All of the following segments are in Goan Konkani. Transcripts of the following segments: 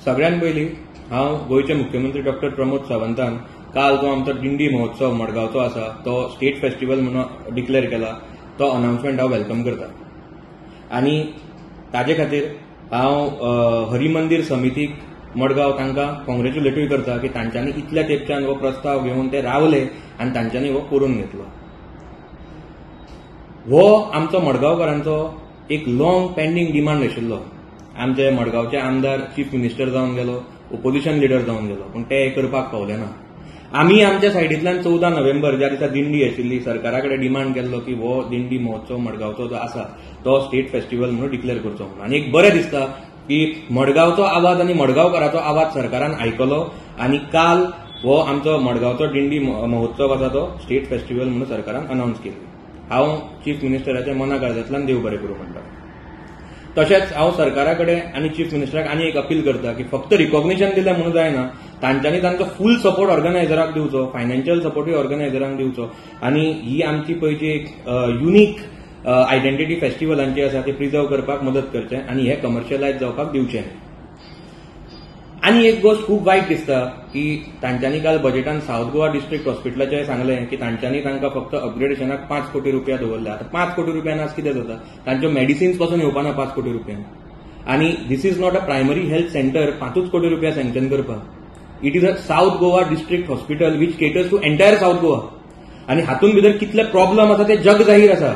सगळ्यात पयलीं हांव गोंयचे मुख्यमंत्री डॉक्टर प्रमोद सावंतान काल जो आमचो दिंडी महोत्सव मडगांवचो आसा तो स्टेट फेस्टिवल म्हणून डिक्लेअर केला तो अनाउन्समेंट हांव welcome करता आनी ताजे खातीर हांव हरिमंदीर समितीक मडगांव तांकां कॉंग्रेच्युलेटूय करता की तांच्यांनी इतल्या तेंपच्यान हो प्रस्ताव घेवन ते रावले आनी तांच्यांनी हो करून घेतलो. हो आमचो मडगांवकारांचो एक लॉंग पेंडींग डिमांड आशिल्लो. आमचे मडगांवचे आमदार चीफ मिनिस्टर जावन गेलो, ओपोजिशन लिडर जावन गेलो, पूण ते करपाक पावले ना. आमी आमच्या सायडींतल्यान 14 नोव्हेंबर ज्या दिसा दिंडी आशिल्ली सरकारा कडेन डिमांड केल्लो की हो दिंडी महोत्सव मडगांवचो जो आसा तो स्टेट फेस्टिवल म्हणून डिक्लेअर करचो म्हणून. आनी एक बरें दिसता की मडगांवचो आवाज आनी मडगांवकाराचो आवाज सरकारान आयकलो आनी काल हो आमचो मडगांवचो दिंडी महोत्सव आसा तो स्टेट फेस्टिवल म्हणून सरकारान अनाउन्स केली. हांव चीफ मिनिस्टराच्या मना काळजांतल्यान देव बरें करूं म्हणटा. तशेंच हांव सरकारा कडेन आनी चीफ मिनिस्टराक आनी एक अपील करता की फक्त रिकॉग्निशन दिलें म्हणून जायना, तांच्यांनी तांचो फूल सपोर्ट ऑर्गनायझराक दिवचो, फायनान्शियल सपोर्टूय ऑर्गनायझरांक दिवचो आनी ही आमची पळय जी एक युनीक आयडेंटिटी फेस्टिवलांची आसा ती प्रिजर्व करपाक मदत करचें आनी हे कमर्शियलायज जावपाक दिवचें. आनी एक गोश्ट खूब वायट दिसता की तांच्यांनी काल बजेटान सावथ गोवा डिस्ट्रिक्ट हॉस्पिटलाचें सांगलें की तांच्यांनी तांकां फक्त अपग्रेडेशनाक 5 कोटी रुपया दवरले. आतां 5 कोटी रुपयान आज कितें जाता? तांच्यो मेडिसिन्स पासून येवपाना 5 कोटी रुपयान. आनी this is not a primary health centre 5 कोटी रुपया सँक्शन करपाक. It is a South Goa district hospital which caters to entire South Goa. आनी हातूंत भितर कितले प्रॉब्लम आसा ते जग जाहीर आसा,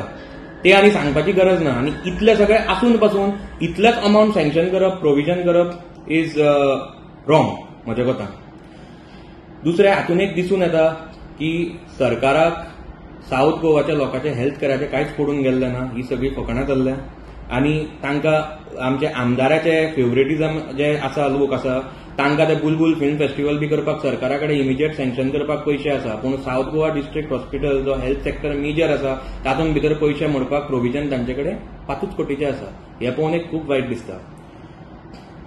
ते आनी सांगपाची गरज ना. आनी इतले सगळे आसून पासून इतलेच अमावंट सँक्शन करप, प्रोविजन करप is wrong म्हज्या कोतान. दुसरें हातून एक दिसून येता की सरकाराक सावथ गोवाच्या लोकांचे हेल्थ केराचें कांयच पडून गेल्लें ना, ही सगळी फकाणां चल्ल्या आनी तांकां आमचे आमदाराचे फेवरेटिझम जे आसा लोक आसा तांकां ते बुलबुल फिल्म फेस्टिवल बी करपाक सरकारा कडेन इमिजिएट सँक्शन करपाक पयशे आसा, पूण सावथ गोवा डिस्ट्रिक्ट हॉस्पिटल जो हेल्थ सेक्टर मेजर आसा तातूंत भितर पयशे मोडपाक प्रोविजन तांचे कडेन 5 कोटीचें आसा. हें पळोवन एक खूब वायट दिसता.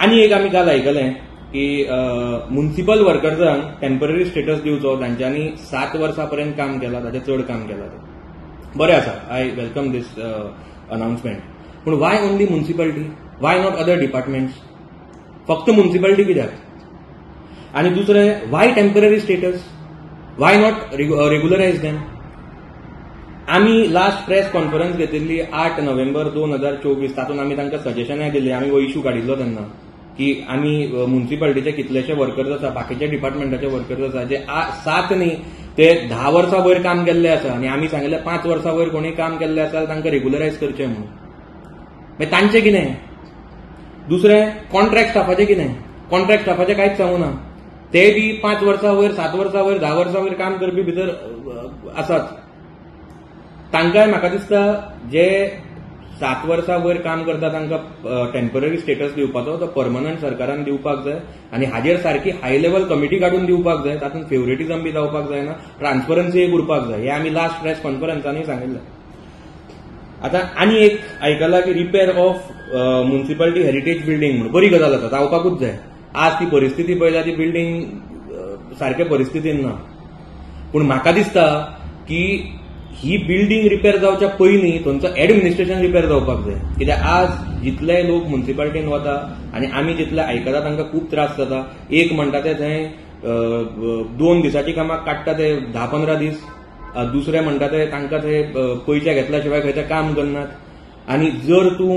आनी एक आमी काल आयकलें की म्युनिसिपल वर्कर्सांक टेम्पररी स्टेटस दिवचो, तांच्यांनी 7 वर्सां पर्यंत काम केलां, ताचें चड काम केलां. बरें आसा, I welcome these announcement. पूण why only municipality, why not other departments? फक्त म्युनिसिपालिटी कित्याक? आनी दुसरें, why temporary status, why not regularise them? आमी लास्ट प्रेस कॉन्फरन्स घेतिल्ली 8 नोव्हेंबर 2024, तातूंत आमी तांकां सजेशनाय दिली. आमी हो इशू काडिल्लो तेन्ना की आमी म्युनिसिपालिटीचे कितलेशे वर्कर्स आसा, बाकीच्या डिपार्टमेंटाचे वर्कर्स आसा जे 7 न्ही ते 10 वर्सां वयर काम केल्ले आसा आनी आमी सांगिल्लें 5 वर्सां वयर कोणूय काम केल्लें आसा तांकां रेगुलरायज करचें म्हणून. मागीर तांचें कितें? दुसरें, कॉन्ट्रॅक्ट स्टाफाचें कितें? कॉन्ट्रॅक्ट स्टाफाचें कांयच सांगू ना, ते बी 5 वर्सां वयर, 7 वर्सां वयर, 10 वर्सां वयर काम करपी भितर आसात. तांकांय म्हाका दिसता जे 7 वर्सां वयर काम करता तांकां टेम्पररी स्टेटस दिवपाचो तो परमनंट सरकारान दिवपाक जाय आनी हाजेर सारकी हाय लेवल कमिटी काडून दिवपाक जाय, तातूंत फेवरेटिझम बी जावपाक जायना, ट्रान्सपरन्सी एक उरपाक जाय. हें आमी लास्ट प्रेस कॉन्फरन्सानूय सांगिल्लें. आतां आनी एक आयकलां की repair of municipality heritage building म्हणून बरी गजाल आसा, जावपाकूच जाय. आज ती परिस्थिती पळयल्यार ती बिल्डींग सारके परिस्थितीन ना, पूण म्हाका दिसता की ही बिल्डींग रिपेर जावच्या पयलीं थंयचो एडमिनिस्ट्रेशन रिपेर जावपाक जाय. कित्याक आज जितले लोक म्युनिसिपालिटीन वता आनी आमी जितले आयकता तांकां खूब त्रास जाता. एक म्हणटा ते थंय 2 दिसाची कामां काडटा ते 10-15 दीस, दुसरे म्हणटा ते तांकां थंय पयशे घेतल्या शिवाय खंयचें काम करनात. आनी जर तूं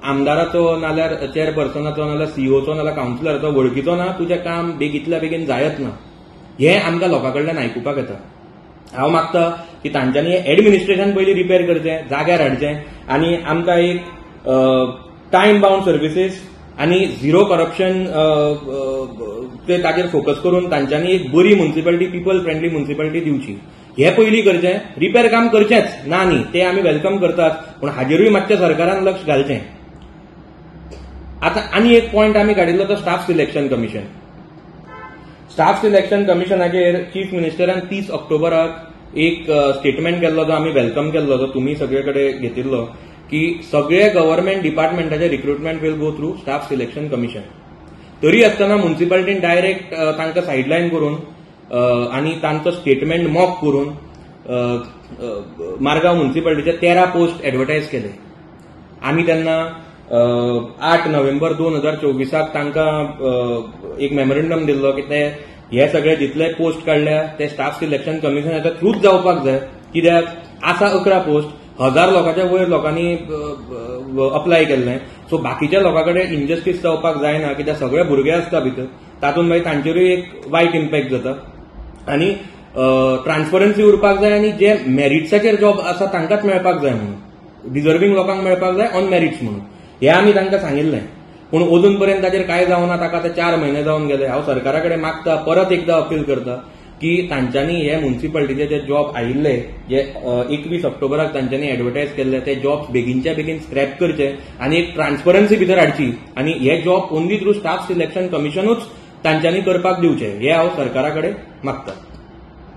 आमदाराचो नाल्यार चेअरपर्सनाचो नाल्यार सीओचो नाल्यार कावन्सिलराचो वळखीचो ना, तुजें काम बेगींतल्या बेगीन जायत ना. हें आमकां लोकां कडल्यान आयकुपाक येता. हांव मागता की तांच्यांनी एडमिनिस्ट्रेशन पयलीं रिपेर करचें, जाग्यार हाडचें आनी आमकां एक टायम बाउंड सर्विसीस आनी झिरो करप्शन ते ताचेर फोकस करून तांच्यांनी एक बरी म्युनिसिपालिटी, पिपल फ्रेंडली म्युनिसिपालिटी दिवची. हें पयलीं करचें. रिपेर काम करचेंच ना न्ही, तें आमी welcome करतात, पूण हाजेरूय मातशें सरकारान लक्ष घालचें. आतां आनी एक पॉयंट आमी काडिल्लो तो staff selection commission. Staff selection कमिशनाचेर chief मिनिस्टरान 30 ऑक्टोबराक एक स्टेटमेंट केल्लो जो आमी welcome केल्लो, जो तुमी सगळे कडेन घेतिल्लो की सगळे government डिपार्टमेंटाचे recruitment will go through staff selection commission. तरी आसतना म्युनिसिपालिटीन डायरेक्ट तांकां सायडलायन करून आनी तांचो स्टेटमेंट मॉक करून मारगांव म्युनिसिपालिटीचे 13 पोस्ट एडवर्टायज केले. आमी तेन्ना 8 नोव्हेंबर 2024 तांकां एक मेमोरेंडम दिल्लो की ते हे सगळे जितले पोस्ट काडल्या ते स्टाफ सिलेक्शन कमिशनाच्या थ्रूच जावपाक जाय. कित्याक आसा 11 पोस्ट, 1000 लोकांच्या वयर लोकांनी अप्लाय केल्लें. सो बाकीच्या लोकां कडेन इनजस्टीस जावपाक जायना, कित्याक सगळे भुरगे आसता भितर, तातूंत मागीर तांचेरूय एक वायट इम्पॅक्ट जाता. आनी ट्रान्सपरन्सी उरपाक जाय आनी जे मेरिट्साचेर जॉब आसा तांकांच मेळपाक जाय म्हणून, डिजर्वींग लोकांक मेळपाक जाय ऑन मेरिट्स म्हणून, हें आमी तांकां सांगिल्लें. पूण अजून पर्यंत ताचेर कांय जावना. ताका आतां 4 म्हयने जावन गेले. हांव सरकारा कडेन मागता, परत एकदां अपील करता की तांच्यांनी हे मुन्सिपालिटीचे जे जॉब आयिल्ले, जे 21 ऑक्टोबराक तांच्यांनी एडवर्टायज केल्ले, ते जॉब बेगीनच्या बेगीन स्क्रॅप करचे आनी एक ट्रान्सपरन्सी भितर हाडची आनी हे job only through staff selection कमिशनूच तांच्यांनी करपाक दिवचे, हे हांव सरकारा कडेन मागता.